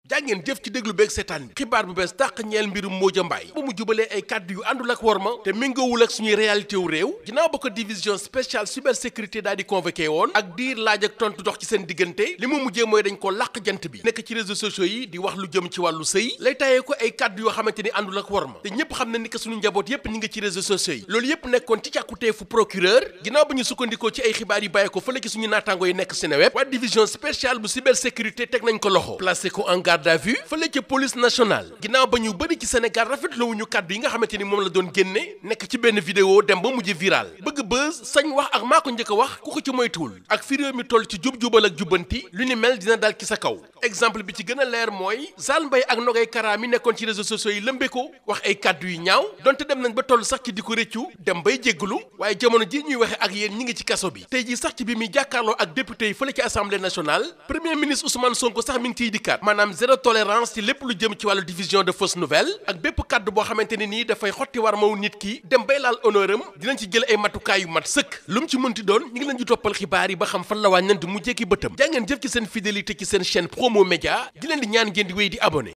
jàngeen jëf ci déglu beeg seetaan bi xibaar bu bees tàq ñeel mbirum Mbodia Mbaye ba mu jubalee ay kàddu yu àndul ak worma te méngoowul ak suñuy réalité wu réew ginnaaw ba ko division spéciale cybersécurité daal di convoqué woon ak diir laaj ak tontu dox ci seen diggante li mu mujjee mooy dañ ko làq jant bi nekk ci réseaux sociaux yi di wax lu jëm ci wàllu sëy lay tayee ko ay kàddu yoo xamante ni àndul ak worma te ñëpp xam na ni que suñu njaboot yépp ñi ngi ci réseaux sociaux yi loolu yépp nekkoon ci càkkuteefu procureur ginnaaw ba ñu sukkandikoo ci ay xibaar yi bàyyee ko fële ci suñu naataango yi nekk Seneweb waa division spéciale bu cybersécurité teg nañ ko loxo placé ko en garde à vue fële ca police nationale ginnaaw ba ñu bëri ci Sénégal rafetluwuñu kàddu yi nga xamante ni moom la doon génne nekk ci benn vidéo dem ba mujj viral bëgg buzz sañ wax ak maa ko njëkk a wax ku ko ci moytuwul ak fi réew mi toll ci jub-jubal ak jubbanti lu ni mel dina dal ci sa kaw exemple bi ci gën a leer mooy Zal Mbaye ak Nogay Kara mi nekkoon ci réseaux sociaux yi lëmbe ko wax ay kàddu yu ñaaw donte dem nañ ba toll sax ci di ko rëccu dem bay jégglu waaye jamono ji ñuy waxe ak yéen ñi ngi ci kaso bi tey ji sax ci bi muy jàkkaarloo ak député yi fële ci assemblée nationale premier ministre Ousmane Sonko sax mi ngi ciy dikkaat maanaam zéro tolérance ci lépp lu jëm ci wàllu diffusion de fausses nouvelles ak bépp kàddu boo xamante ne nii dafay xotti war maw nit ki dem bay laal honneur am dinañ ci jël ay matukaay yu mat sëkk lu mu ci mënti doon ñu ngi leen di toppal xibaar yi ba xam fan la wàññant mu jekki bëtam jaa ngeen jëf ci seen fidélité ci seen chaîne Promo Média di leen di ñaan ngeen di wéy di abonné